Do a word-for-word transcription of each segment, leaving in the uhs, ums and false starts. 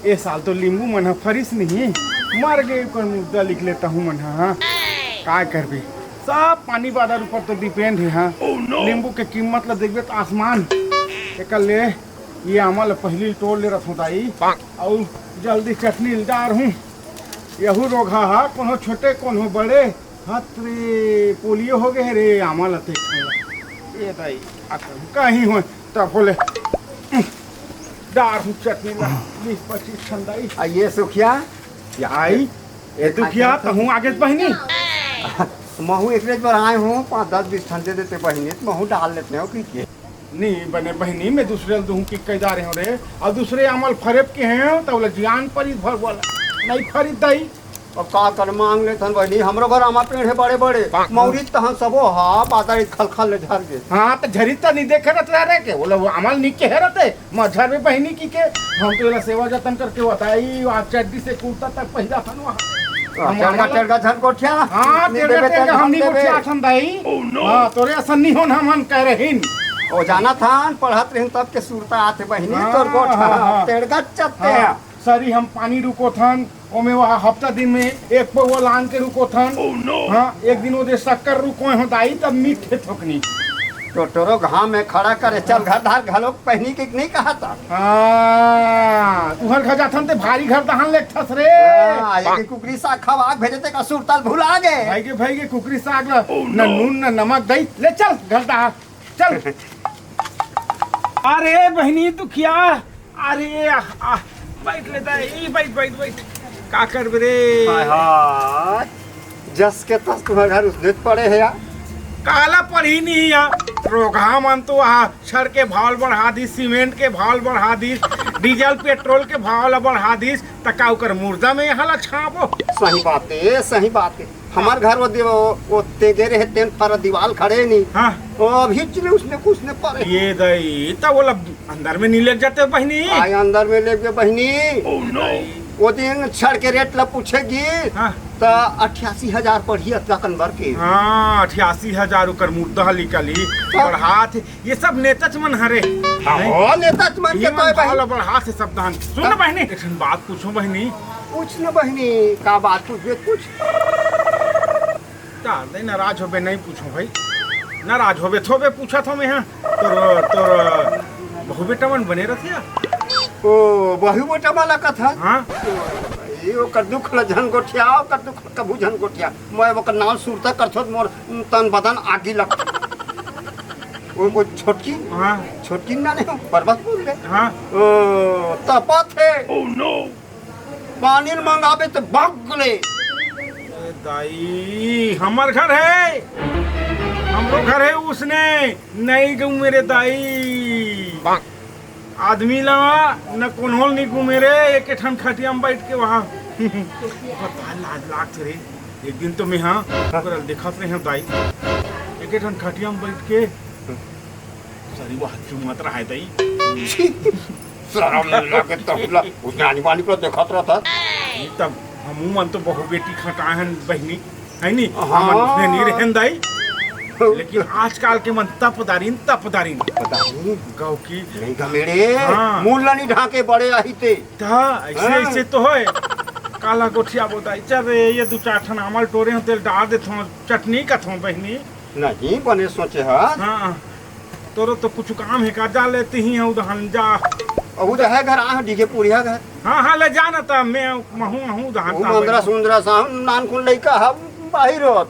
ए साल तो लींबू मन ह फरिस नहीं, मर गे, ओकर मुद्दा लिख लेता हूँ मन ह, हाँ। काय करबे, सब पानी बादर ऊपर तो डिपेंड हे, हाँ। लींबू के कीमत ल देखबे त आसमान। एकर ले ये आमा ल पहिली तोड़ ले रथों दाई, अउ जल्दी चटनी ल डार हूँ। यहू रोगहा हा, कोनो छोटे, कोनो बड़े, हत रे, पोलियो हो गए रे, आमा ल देख। ये दाई, आ कहीं हो, तब होले। डार हूँ चटनी ला, बीस पच्चीस ठन दाई। आ ये सुखिया, आई, ए ए दुखिया, तहूँ आगे बहिनी। महूँ एकरे बर आए हूँ, पाँच दस बीस ठन दे देते बहिनी, त महूँ डाल लेते हो कि के। नी बने बहिनी, मैं दूसरे ल दूँ कि कैदा रहे हो रे, अउ दूसरे आमा ल फरेब के हैं, त ओला जियान परी भर वाला, नहीं फरी दाई। अब का कर, मांग लेथन बहिनी, हमरो घर आमा पेड़ हे बड़े बड़े, मौरी तहन सबो हा बादर खलखल ले झर गे। हाँ, त झरी त नहीं देखे रहत रे के, ओला वो आमा ल नहीं कहे रहते, मझर में बहिनी कि के, हम तो एला सेवा जतन करके बताई, आज चड्डी से कुर्ता तक पहिरा थन वहाँ। हाँ, हम टेड़गा, आमा ल टेड़गा झन गोठिया। हाँ, नहीं टेड़गा, देबे टेड़गा तेन हम नहीं देबे। गोठिया थन दाई। हाँ, तोरे असन नहीं होन हम, हम कह रहीन। ओ जाना थन, पढ़त रहीन तब के सुरता आथे बहिनी, हाँ, तोर गोठ हाँ, हाँ। टेड़गा चत्ते हाँ, हैं। सरी हम पानी रुको थन, ओमे वहाँ हफ्ता दिन में एक पौवा लान के रुको थन। हाँ, एक दिन ओदे शक्कर रुको हो दाई, तब मीठे थोकनी। टोटोरो घाम में खड़ा करे, चल घर धार घलोक पहिनी के नहीं कहा था। हाँ, तुहर घर जाथन ते भारी घर दहान लेथस रे। हाँ, ये कि कुकरी साग खवा के भेजे ते का सुरता ल भुला गे। भाई के, भाई के कुकरी साग ला, न नून न नमक दई, ले चल घर दहान, चल। अरे बहिनी दुखिया, अरे, आ, आ, बैठ लेता है, ई बैठ, बैठ, बैठ। का करबे रे? हाय, हाय। जस के तस तुम्हर घर उसने पड़े हे यार। काला पड़ी नहीं यार। रोगहा मन तो आ, छड़ के भाव बढ़ा दिस, सीमेंट के भाव बढ़ा दिस, डीजल पेट्रोल के भाव ला बढ़ा दिस, त का ओकर मुर्दा में यहाँ ला छापो? सही बात है, सही बात है। हमर घर वो दे-, वो, वो तेगे रहे, तेन पर दीवाल खड़े नहीं। हाँ। वो अभी चले उसने कुछ ने पड़े। ये दई, त ओला अंदर में नहीं लेग जाते बहिनी? आय अंदर में लेग गे बहिनी। Oh no। वो दिन छड़ के रेट ला पूछेगी, हाँ। त अट्ठासी हजार पड़ही अतका कन बर के। हाँ, अट्ठासी हजार ओकर मुर्दा ह निकली। हाँ। बढ़ात हे, ये सब नेताच मन हरे। हाँ, हो, नेताच मन ये के मन तो है भाई। भाव ला बढ़ात हे सब धान। सुन ना हाँ। बहिनी, एक ठन बात पूछो बहिनी। पूछ न बहिनी, का बात पूछबे, पूछ। का, नहीं नाराज होबे, नहीं पूछो भाई। नाराज होबे, थोबे पूछत हो मैं, हाँ। तोर, तोर बहू बेटा मन बने रथे या? ओ, बहू बेटा वाला कथा? हाँ। ये ओकर दुख ल झन गोठिया, ओकर दुख ल कभू झन गोठिया। मैं ओकर नाम सुरता करथो, मोर तन बदन आगी लगथे। वो, वो छोटकी? हाँ। छोटकी ना नहीं, बर्बाद बोल दे। हाँ। ओ, तपत हे। Oh no। पानी ल मंगाबे त भाग ले। ए दाई, हमर घर हे, हमरो घर हे उसने, नहीं गऊ मेरे दाई। आदमी ला न कोन्होल नहीं घूमे रे, एक ठन खटिया में बैठ के वहाँ। पता लाज लागत रे। एक दिन तो मैं हाँ, ओकरा ल देखत रहे हूँ दाई, एक ठन खटिया में बैठ के सरी वहाँ चुमत रहे दाई। शरम नहीं लागे तहूँ ला, उसने आनी बानी को देखत रहता। तब हमू मन तो बहू बेटी खटाए हन बहिनी, है नी? हाँ। हमन उसने नहीं रहन दाई। लेकिन आजकल के मन तपदारिन, तपदारिन। पता नहीं। गाँव की। नहीं गमेड़े, हाँ। मुंह ला नहीं ढाके बड़े आही ते। ता, ऐसे, हाँ। ऐसे तो होय। काला गोठिया बोता, चल रे, ये दू चार ठन आमल टोरे हो, तेल डाल देथो, चटनी कथो बहिनी। नहीं, बने सोचे हा। हाँ। तोरो तो कुछ काम हे का, जा लेती ही है उदहन, जा। अहू तो है घर, आ डीजे पुरिया घर। हाँ, हाँ, ले जा ना, त मैं महू, महू उदहन वो ता मंदरा भाई। सुंदरा सा, नान कुन लइका हा, बाहिर होत।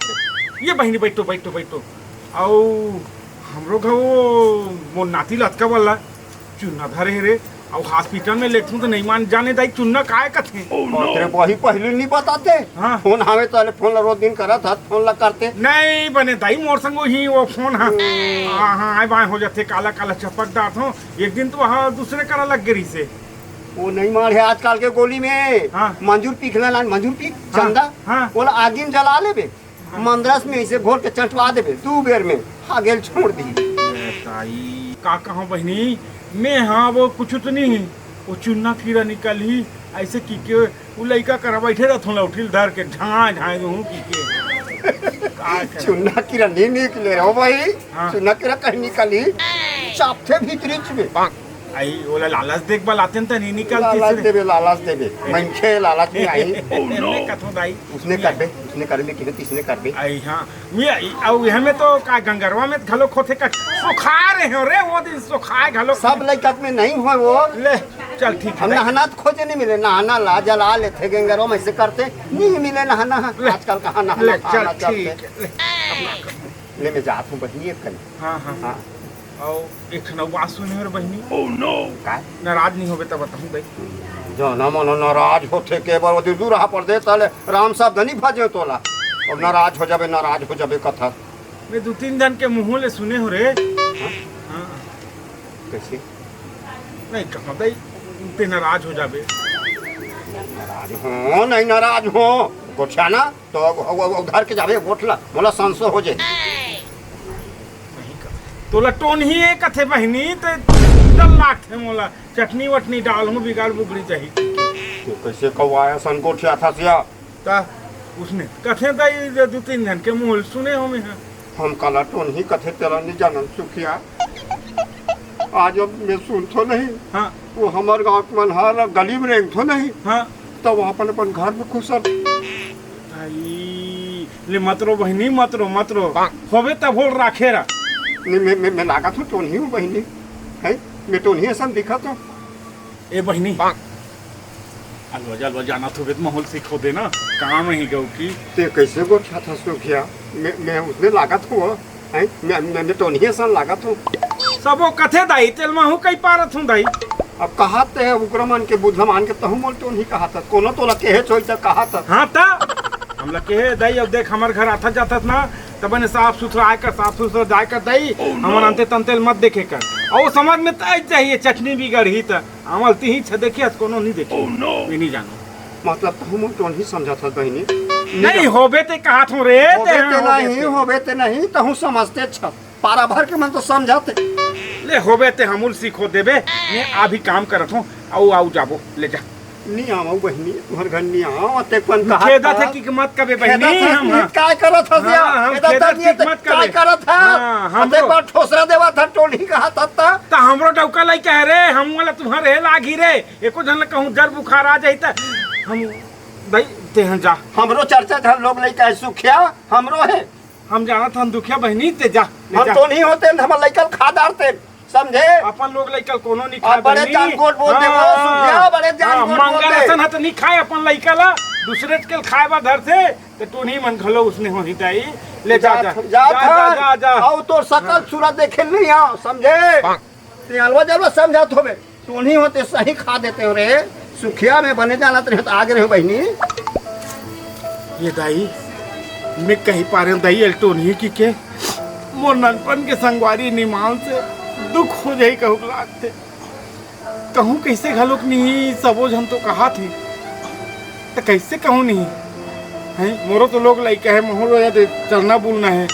ये बहिनी, बैठो, बैठो, बैठो। अउ हमरो घर वो मोर नाती लतका वाला चुन्ना धरे हे रे। अउ हॉस्पिटल में लेथूं तो नहीं मान जाने दाई, चुन्ना काय कथे। बाप रे, वही पहले नहीं बताते। हाँ। फोन आवे तो अरे फोन ला रोज दिन करत हत, फोन ला करते। नहीं बने दाई, मोर संग वही वो फोन हा। हाँ, हाँ, आए बाएं हो जाते, काला काला चपक डात हो। एक दिन तो वहाँ दूसरे करा लग गई से। वो नहीं मार है आजकल के गोली में। हाँ। मंजूर पीक ला, मंजूर पीक, हाँ, चंदा। हाँ। बोला आगी में जला लेबे। मंदरस में इसे घोर के चंटवा देबे, दू बेर में हागेल छोड़ दी। ए ताई, का कहूं बहिनी, मैं हाँ वो कुछ तो नहीं, वो चुन्ना कीड़ा निकल ही, ऐसे की के वो लइका करा बैठे रहत हूँ लौठिल धर के झाए झाए दूँ की के। का करे? चुन्ना कीड़ा नहीं निकले हो भाई, हाँ। चुन्ना कीड़ा कहीं निकल ही, चापथे भीतरी में। आई, ओला लालच देख बर आतेन त नहीं निकलती लालच से। देबे, लालच देबे। मनखे लालच में आई। ले कथों दाई। उसने करबे, उसने करबे, किने तीसने करबे। आई, हाँ। मैं, अउ एह में तो का गंगरवा में घलो खोथे का सुखा रहे हो रे, वो दिन सुखाए घलो। सब लइका में नहीं होय वो। ले, चल ठीक है हम दाई। नहाना तो खोजे नहीं मिले, नहाना ला जला लेथे गंगरवा में से करते, नहीं मिले नहाना। ले, आजकल कहाँ नहाना ले, चल खाना चलते। ठीक है, ले। ले मैं जात हूँ बहिनी एक कन। हाँ, हाँ। हाँ। अउ एक ठन अउ बात सुने हो रे बहिनी। Oh no! काय? नाराज नहीं होबे त बताहूँ दाई। जाना मन नाराज होथे के बर, ओदे दूर रहा परदेस, साले राम साहब धनी भजे तोला। अब नाराज हो जाबे, नाराज हो जाबे कथा। मैं दू तीन झन के मुँह ले सुने हो रे। हाँ? हाँ। कैसे? नहीं कहा दाई, ते नाराज हो जाबे। नाराज हो, नहीं नाराज हो। गोठिया ना, तो अब, अब, अब धर के जाबे गोठ ला, मोला संसो हो जाए। नहीं कर। तोला टोनही ए कथे बहिनी, ते डर लागथे मोला। चटनी वटनी डालहूँ, बिगाड़ बुगड़ी जाही। तो कैसे कौआ असन गोठियाथस या? ता उसने कथे दाई, जे दू तीन झन के मुँह सुने हो मैं, हाँ। हम काला टोनही कथे तेला नहीं जानन सुखिया। आज अब मैं सुनथो नहीं। हाँ। वो हमर गाँव के मन हर गली में रेंगथो नहीं। हाँ। तब वो अपन अपन घर में घुसल। भाई, ले मत रो बहिनी, मत रो, मत रो। होबे तब होल राखे रा। नहीं, मैं, मैं, मैं लागत हूँ टोनही हूँ बहिनी। है? मैं टोनही असन दिखत हूँ। ए बहिनी, अलवा जलवा जाना थोबे त माहौल सीखो दे ना, काम ही गौ की। ते कैसे गोठियाथस सुखिया? मैं, मैं उसने लागत हूँ, हैं? मैं, मैं, मैं टोनही असन लागत हूँ। सबो कथे दाई, तेल महू कई पारत हूँ दाई। अब कहात ते है, उकरा मन के बुधला मान के तहूँ मोल टोनही कहात है। कोनो तोला केहे चोई त कहात है। हाँ त, हमला केहे दाई, अब देख हमर घर आथस जाथस ना, त बने साफ सुथरा आय कर, साफ सुथरा जाय कर दाई, हमन अंते तंते ल मत देखे कर। अउ वो समझ में त आई चाहिए, चटनी बिगड़ही त। आंवल तिही छ देखियस, कोनो नहीं देखी। Oh no! मैं नहीं जानों। मतलब तहूँ मोर टोनही समझत हस बहिनी? नहीं, होबे ते कहात हूँ रे, होबे ते ते हाँ, होबे नहीं, ते। होबे ते नहीं, तहूँ समझते छ। पारा भर के मन तो समझाते। ले होबे ते हमू ल सीखो देबे, मैं अभी काम करत हूँ, अउ अउ जाबो, ले जा। नहीं आवव बहिनी, तुहर घर नहीं आवव, अतेक पन कहा खेदत था। है कि मत कबे खेदत बहिनी, है हम, कि हाँ। काय करत हस हाँ, या? हम खेदत खेदत है कि कि मत कबे। काय करत है? हाँ, हमरो अतेक बार ठोसरा देवा था, टोनही कहा था, था। त हमरो डौका लइका है रे, हम वाला तुम्हारे हे लागी रे। एको झन ल कहूँ जर बुखार आ जाही त हम दई तेहन जा। हमरो चर्चा झन लोग लइका है सुखिया, हमरो है। हम जानत हन दुखिया बहिनी, ते जा, ले हम जा। तो नहीं होते, हम लइका ल खा डारते, समझे? अपन लोग लइका ल कोनो नहीं अब खाए बड़े बहिनी। जान गोट बोल दे, वो हाँ। सुखिया, बड़े जान हाँ, गोट बोल मंगल दे। असन ह त नहीं खाए अपन लइका ला, दूसरे के ल खाए बर धरथे, त टोनही मन घलो उसने होही दाई। ले जा, जात जा। हन, जात जा, जा, हन। जा, जा। अउ तोर सकल सूरत देखे नहीं आओ, समझे? ते अलवा जलवा समझत होबे। टोनही होते सही खा देते हो रे। सुखिया में बने जानत रहे त आगे रहे बहिनी। ये दाई, मैं कही पारे हूँ दाई, एल टोनही की के मोर ननपन के संगवारी निमाल से दुख हो जाही कहूँ लागथे। कहूँ कैसे घलोक नहीं, सबो झन तो कहाथे। त कैसे कहूँ नहीं? हैं, मोरो तो लोग लइका है, मोहरो या दे चलना बुलना है।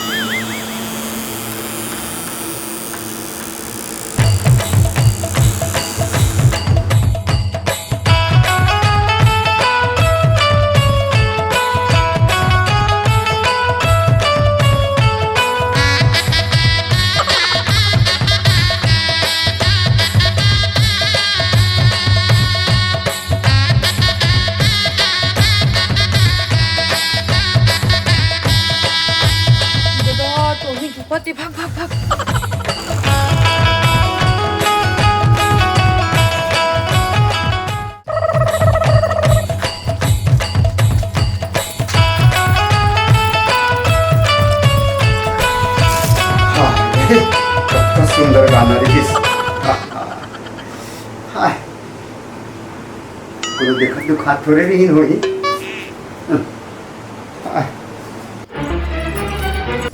ददा, टोनही झुपत हे, भाग, भाग, भाग। हाँ, कतना सुंदर गाना रे। हाँ, हाँ। हाँ। कोनो देखत दुखात थोड़े नहीं होही।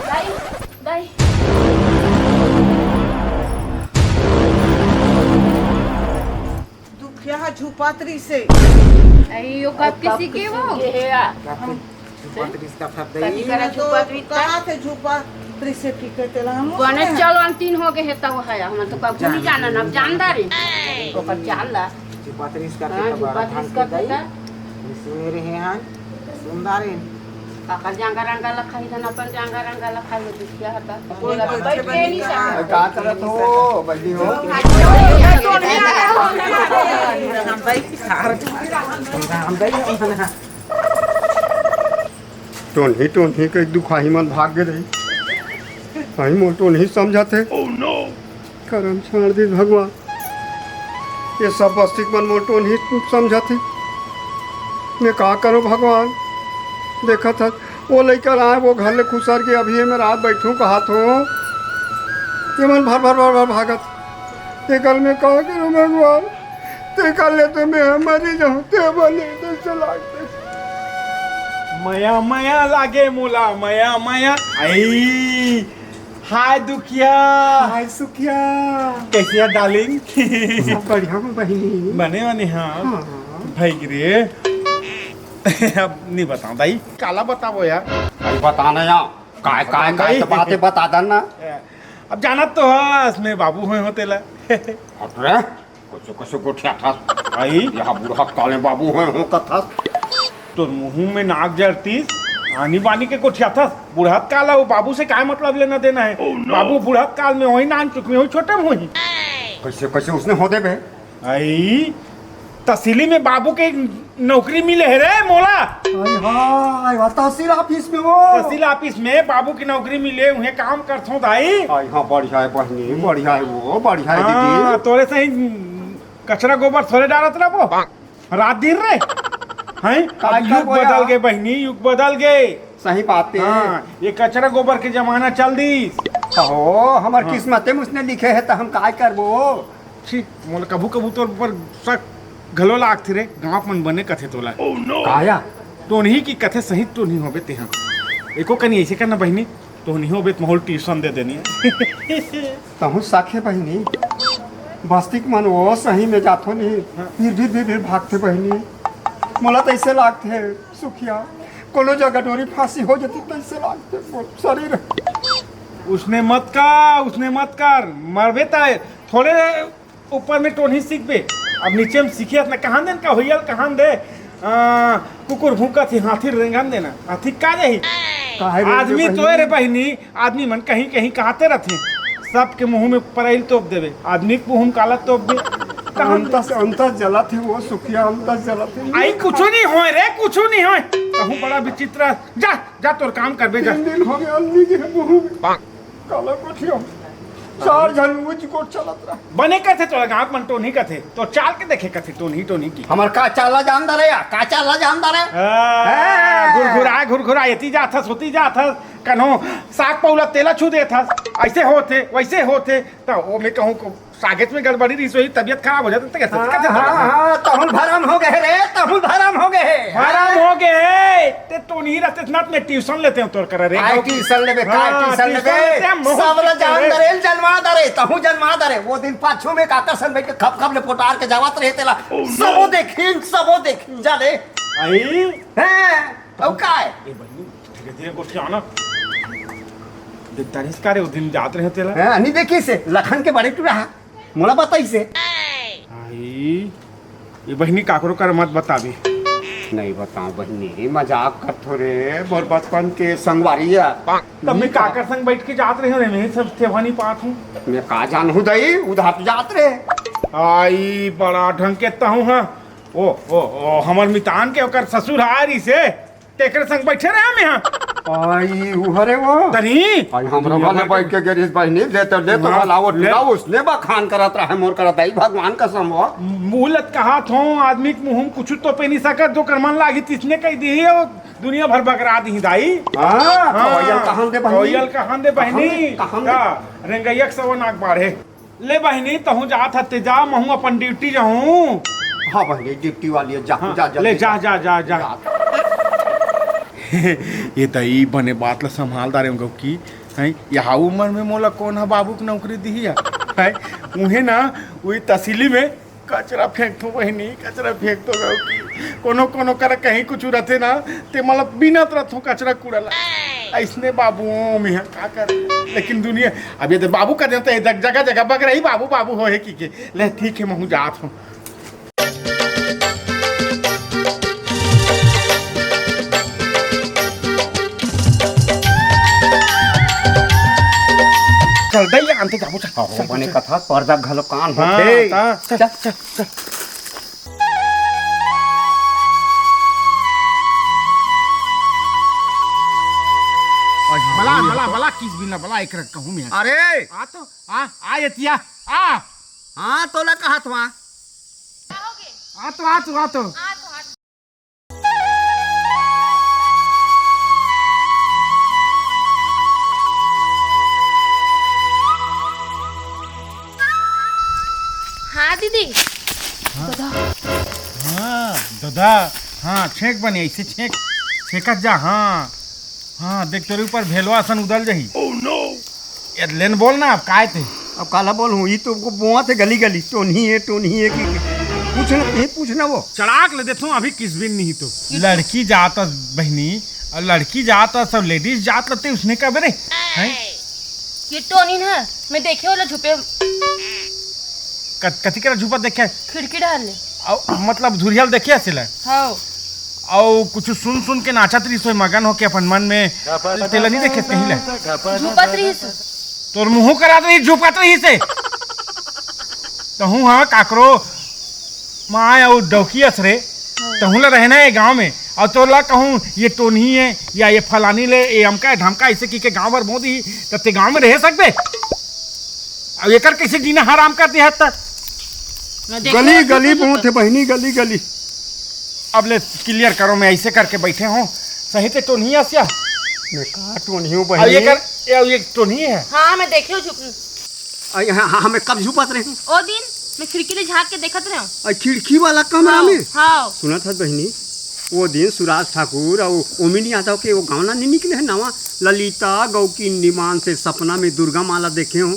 दाई, दाई। दुखिया ह झुपत रिसे। अई, यो कब के सीखे वो? सीखे हे या? कब के झुपत रिस का फट कभी दई? करा तो झुपत रिस का? कहाँ से झुपत रिसे की कहते ला हम बने उसमें? चलो, हम तीन हो गए हे तब है, हम तो कब भूल जाना, अब जानदार है। ओकर जान ला। झुपत रिस का हाँ, तो बड़ा झुपत धान रिस के का दई। था। सुने रहे हैं, सुनदार है। काकर जांगर रंगा ल खाही, धन अपन जांगर रंगा ल खाही, दुखिया हता। बैठ के नहीं सकता। का करत हो, बहिनी हो? टोनही टोनही के दुखाही मन भाग गे रही। अही मोर टोनही समझत हे। करम छाड़ दे भगवान, ये सब बस्ती के मन मोर टोनही समझत हे। मैं का करो भगवान? देखत हस, वो लइका आए, वो घर ले खुसर के अभी मैं रात बैठूं कहत हो, ये मन भर भर भर भर भागत। तेकर मैं का करो भगवान? तेकर ले तो मैं मरी जाऊं, ते बने तो चला। मया मया लागे मोला, मया मया। आई, हाय दुखिया। हाय सुखिया। कैसी है डार्लिंग? सब बढ़िया हूँ बहिनी। बने बने हाँ। हाँ। भाई रे। अब नहीं बताओ दाई, काला बताओ यार। अरे बता ना यार, काय काय बताओ काय भाई। तो बातें बता दन ना। अब जानत तो हस, मैं बाबू होए हों तेला। अरे, कुछ कुछ गोठियाथस। आई? यहाँ बुढ़त काल में बाबू होए हों कथस। तोर मुंह में नाक जरतीस, आनी बानी के गोठियाथस। बुढ़त काल अउ बाबू से काय मतलब लेना देना हे? बाबू बुढ़त काल में होही नान चुक में होही, छोटे में होही। कैसे कैसे उसने हो देबे? आई, तहसीली में बाबू के नौकरी मिले हे रे मोला। आई हाय, वाह, तहसील ऑफिस में वो। तहसील ऑफिस में बाबू की नौकरी मिले, उहें काम करथों दाई। आई हाँ, बढ़िया हे बहिनी, बढ़िया हे वो, बढ़िया हे हाँ, दीदी। तोरे सही कचरा गोबर थोरे डारत रहबो रात दिन रे। हैं? का अब युग करबो बदल यार? गे बहिनी, युग बदल गे। सही बात हे। हाँ, ये कचरा गोबर के जमाना चल दिस। अहो, हमर हाँ। किस्मते में उसने लिखे हे, त हम काय करबो? छी, मोला कभू कभू तोर ऊपर शक घलो लागथे रे। गाँव मन बने कथे तोला। काया? टोनही की कथे सही टोनही होबे तेहा। एको कनी ऐसे करना बहिनी, टोनही होबे त महूँ ल ट्यूशन दे देनी। तहूँ साखे बहिनी, बस्ती के मन वो सही में जाथो नहीं, हाँ। फिर भी, फिर भी भागथे बहिनी। मोला तो ऐसे लागथे सुखिया, कोनो जगह डोरी फांसी हो जाती तो ऐसे लागथे मोर शरीर। उसने मत कर, उसने मत कर, मरबे त थोड़े ऊपर में टोनही सीखबे, अब नीचे में सीखे न कहान देन का होयल कहान दे। आ, कुकुर भूंकत ही हाथी रेंगन देना, हाथी का रही? काहे रे आदमी बहिनी? तो रे बहिनी, आदमी मन कहीं कहीं कहते रहथे, सबके मुंह में परैल तोप देबे, आदमी के मुंह में काला तोप दे। कहान अंतस अंतस जलत हे वो सुखिया, अंतस जलत हे। आई कुछू नहीं होय रे, कुछू नहीं होय। कहूँ बड़ा विचित्र। जा, जा तोर काम करबे जा। तीन दिन हो गए आदमी के मुंह में। काला कोठिया। चार झन उच कोट चलत रहा। बने कथे तोला गाँव मन टोनही कथे। तो चाल के देखे कथे टोनही टोनही की। हमर का चाला जान दरे या? का चाला जान दरे? आ, हैं? घुरघुरा, घुरघुरा, एती जाथस, ओती जाथस, कन्हो साग पौला तेला छू देथस। ऐसे होथे, वैसे होथे। त ओ मैं कहूँ को सागेच में गड़बड़ी रहिस होही, तबियत खराब हो जाथे, त कैसे, हाँ, कैसे हाँ, चलत हे? हाँ, तहूँ भरम हो गए रे, तहूँ भरम हो गए। भरम हो गए। ते टोनही रहते ना, मैं ट्यूशन लेते हूँ तोर करा रे। काय ट्यूशन लेबे, काय हाँ, ट्यूशन ट्यूशन लेबे? लेते हैं, महूँ सब ला सीखते जान हैं। दरे, जन्मा दरे, तहूँ जन्मा दरे। वो दिन पाछू में काकर सन बैठ के खप खप ले पोटार के जावत रहे तेला। Oh, no। सबो देखिन, सबो देखिन, जा ले। आई? हैं? अब काय? ए बहिनी, धीरे धीरे गोठिया ना। देखता रहिस का रे, वो दिन जात रहे तेला। हैं? नहीं देखिस हे, लखन के बड़े टूरा हा। मोला बताइस हे। आई, ये बहिनी काकरो कर मत बताबे। नहीं बताओ बहिनी, मजाक करथो रे, मोर बचपन के संगवारी हे। तब मैं काकर संग बैठ के जात रहे रे, मैं सब थेवा नहीं पात हूँ। मैं का जानहूँ दई, उधार तो जात रहे। आई, बड़ा ढंग के तहूँ हा। ओ, ओ, ओ, हमर मितान के ओकर ससुर हा रहिस हे। तेकरे संग बैठे रहे हम यहाँ। आई, उ हरे वो। तनी। आई, हमरो घर में बैठ के गे रहिस बहिनी, ले तो, ले तो हाँ, भला वो ले। टूरा उसने बखान करत रहे मोर करा दई, भगवान कसम वो। मुलत कहा थो, आदमी के मुँह में कुछ तो पे नहीं सकत, जो कर मन लागी तिसने कह दी है, वो दुनिया भर बकरा दी दाई। हाँ, हाँ, कोयल कहान दे बहिनी। कोयल कहान दे बहिनी। कहान दे, कहान दे। का? रेंगैया के सवा नाक बाढ़े। ले बहिनी, तहूँ जात हस ते जा, महूँ अपन ड्यूटी जाहूँ। हाँ बहिनी, ड्यूटी वाली हे, जा, हाँ, जा, जल्दी ले, जा, जा। जा, जा, जा। जा। ये दई बने बात ला संभाल दारे हूँ की, हैं? यहाँ उम्र में मोला कौन हा बाबू की नौकरी दिही या? हैं? उहे ना, वही तहसीली में कचरा फेंकथो बहिनी, कचरा फेंकथो गौ की। कोनो कोनो करा कहीं कुछ रथे ना, ते मतलब बीनत रथो कचरा कूड़ा ला। ऐसने बाबू में का कर, लेकिन दुनिया, अब ये तो बाबू कर देता है, जगह जगह बग रही बाबू बाबू हो है की के। ले ठीक है, महूँ जात हूँ। दई आनते जाबो, चल, अहो, चल, बने चल। कथा, पर्दा घलो कान हाँ, होथे। ता। चल, चल, चल। बला, बला, बला, किस बिना बला, एक रख कहूँ मैं। अरे! आ तो, आ, आ, एतिया, आ। हाँ, तोला कहत हँव। आ तो, आ तो, आ तो। हाँ दीदी। हाँ। ददा। हाँ, ददा। हाँ, छेंक बने, ऐसे छेंक, छेंकत जा, हाँ। हाँ, देख, तोरे ऊपर भेलवा असन उदल जाही। Oh no! ए, लेन बोल ना, अब काय ते? अब काला बोलहूँ, ई तो बोआथे गली गली, टोनही हे, टोनही हे, कि, कि, पूछ ना, नहीं पूछ ना वो। चढ़ाक ले देथूँ, अभी किस बिन नहीं तो। लड़की जात अस बहिनी, अउ लड़की जात अस, सब ladies जात ल ते उसने कबे रे, हैं? ये टोनही ना, मैं देखे वाला झुपे। क-, कथी करा झुपा देखे? खिड़की डाल ले। अउ, मतलब, धुरिया ल देखे असेला? हाँ। अउ कुछ सुन सुन के नाचत रहिस होय, मगन होके अपन मन में। तेला नहीं देखे कहीं ले? झुपत रहिस। तोर मुँह करा दे, झुपत रहिस हे। तहूँ हाँ काकरो माय अउ डौकी अस रे। हाँ। तहूँ ला रहना हे गाँव में। अउ तोर ला कहूँ ये टोनही हे या ये फलानी ले, ये अमका हे धमका, ऐसे की के गाँव भर बोंदी, तब ते गाँव में रह सकबे? अब एकर कैसे जीना हराम कर दिया त? मैं देख गली, रहा हूँ, गली कुछ बहुत है बहिनी, गली, गली। अब ले clear करो, मैं ऐसे करके बैठे हूँ, सही ते टोनही आसिया? मैं का टोनही हूँ अब बहिनी? ये कर, ये, ये टोनही है। हाँ, मैं देखे हूँ झुक- अ, हाँ, हाँ, मैं कब झुपत रहे हूँ? ओ दिन मैं खिड़की ले झाँक के देखत रहे हूँ। अ, खिड़की वाला कमरा हाँ, में? हाँ। सुनत हस बहिनी, वो दिन सुराज ठाकुर अउ ओमिन यादव के वो गाना नहीं निकले है नवा, ललिता गौ की निमान से सपना में दुर्गा माला देखे हूँ।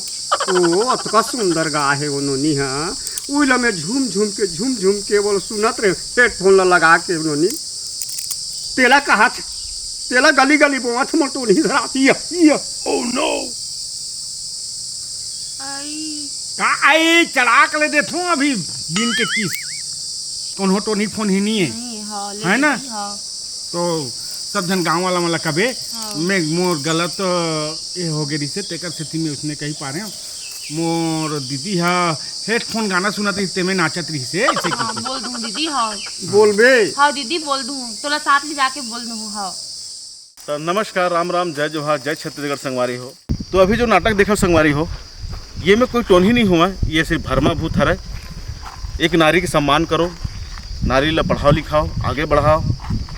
ओ, अतका सुंदर गा हे वो नोनी हा। उइला में झूम झूम के, झूम झूम के वो सुनत रहे, headphone ला लगा के नोनी। तेला कहा थे, तेला गली गली बोआथे मोर टोनही धराती है, ये। Oh no! आई। का आई, चढ़ाक ले देथूँ अभी बीन के किस। कोनो टोनही फोनही नहीं है। नहीं, हाँ, ले है ना? लेती, हाँ। तो सब झन गाँव वाला मन ला कबे, हाँ। मैं मोर गलत, अ, ये हो गे रिसे, तेकर सेती मैं उसने कही पा रहे हूँ। मोर दीदी हा headphone गाना सुनत रहिस, तेमे नाचत रहिस हे, ऐसे हाँ, करके। बोल दूँ दीदी, हाँ। बोलबे? हाँ दीदी, बोल दूँ, तोला साथ ले जाके बोल दूँ, हाँ। तो नमस्कार, राम राम, जय जोहार, जय छत्तीसगढ़ संगवारी हो। तो अभी जो नाटक देखो संगवारी हो, ये में कोई टोनही नहीं हुआ, ये सिर्फ भरमा भूत हरे। एक नारी के सम्मान करो, नारी ला पढ़ाओ लिखाओ, आगे बढ़ाओ,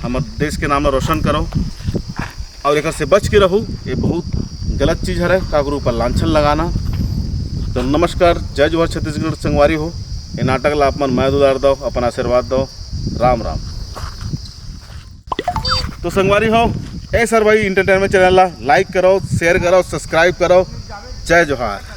हमर देश के नाम ला रोशन करो। अउ एकर से बच के रहू, ये बहुत गलत चीज हरे, काकरो ऊपर लांछन लगाना। तो नमस्कार, जय जोहार छत्तीसगढ़ संगवारी हो। ये नाटक ला अपन मया दुलार दो, अपन आशीर्वाद दो। राम राम। तो संगवारी हो, ए सर भाई entertainment channel ला like करो, share करो, subscribe करो। जय जोहार।